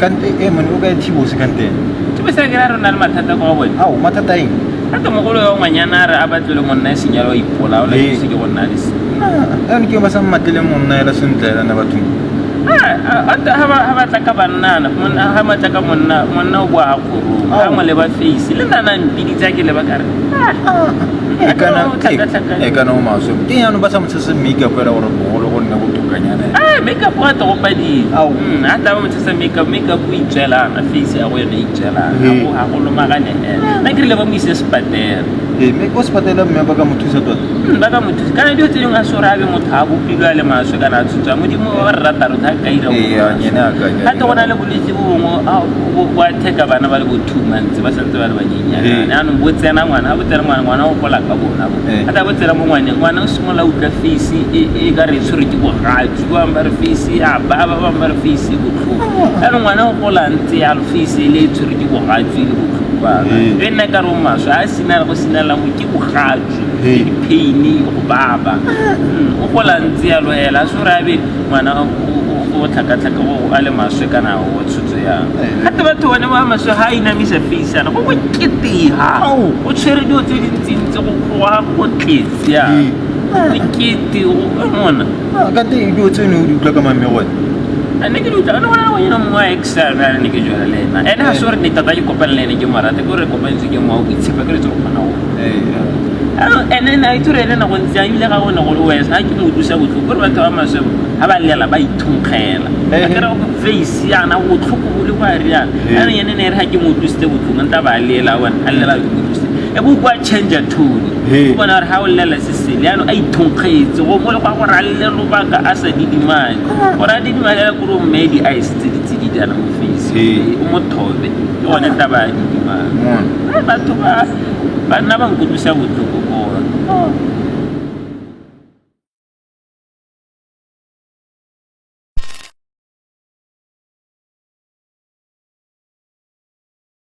Kante e mone o kae Thibose kante? Thibose a kere a re o na le mathata kwa go bone. Ao, mathata eng? Gape mogolo yo ngwanyana a re a batlele monna e senyalo a ipola, o latlhegetswe ke go nna le se. Ene ke ba sa mmatlele monna ela sentle ela na bathong. Ha ba tla ka bannana, ha ba tla ka monna, monna o boa a kgorong, ha mo leba face, le nna na mpiditse a ke leba ka re. E kana e kana o maswe. Ke yana ba sa mo tshase makeup ela gore bogolo go nne botokanyana. Ah, makeup wa to padi. A tla ba mo tshasa makeup, makeup o itswelana, face ya go yone e itswelana. Ga go lomagane. Nna ke rile ba mo ise sepatela. Ee, mme ko sepatela mme ba ka mo thusa tota. Ba ka mo thusa. Kana dilo tse dingwe a se gore a be motho a bopilwe a le maswe kana a tshotswa. Modimo wa re rata rotha a ka ira. Ee, ene a ka. Gape go na le bolwetse bo bongwe bo attack-a bana ba le bo 2 months ba santse ba le banyenyane. Jaanong bo tsena ngwana, ga bo tsena ngwana, ngwana o gola ka bona bo. Gape bo tsena mo ngwaneng, ngwana o simolola utlwa face e ka re e tshwerwe ke bogatsu, ba bangwe ba re face a baba, ba bangwe ba re face e botlhoko. Jaanong ngwana o gola ntse yalo face e le e tshwerwe ke bogatsu e le botlhoko. E nna ka re o maswe, a sinala go sinala mo ke bogatsu, ke di-pain go baba. O gola ntse yalo hela, a se gore a be ngwana o tlhakatlhaka o a le maswe kana o tshotse yang. Gape batho bone ba maswe ga a inamisa face yana, go bokete-ha. O tshwere dilo tse dintsintsi go goa go tletse yana. Bokete, o mona. Kante dilo tseno o di utlwa ka mang gone? A ne ke di utlwa, ne go na le ngwanyana mongwe wa ex a ne ke jwala le ena. Ene ga se gore ne tota ke kopane le ene ke mo rata, ke gore kopantswe ke mowa o boitshepo, ke re tse go kgona go. Ene ne a itse gore ene nako ntse a ebile ga go ne go le worse, ga ke mo utlwisa botlhoko, gore batho ba maswe ga ba lela ba ithunkgela. A kere face yana botlhoko bo le go a riana. Jaanong ene ne e re ga ke mo utlwisitse botlhoko, nta ba lela, wa bona, a lela ke mo utlwisitse. E bo kwa change tone. O bona gore ga o lela se sele, jaanong a ithunkgetse, go mo le go a gore a lle lobaka a sa didimale. Gore a didimale a kore o mmeye di-ice tse di tsididana mo face, o mo thobe, ke gone taba a didimale. Batho ba nna ba nkutlwisa botlhoko kone.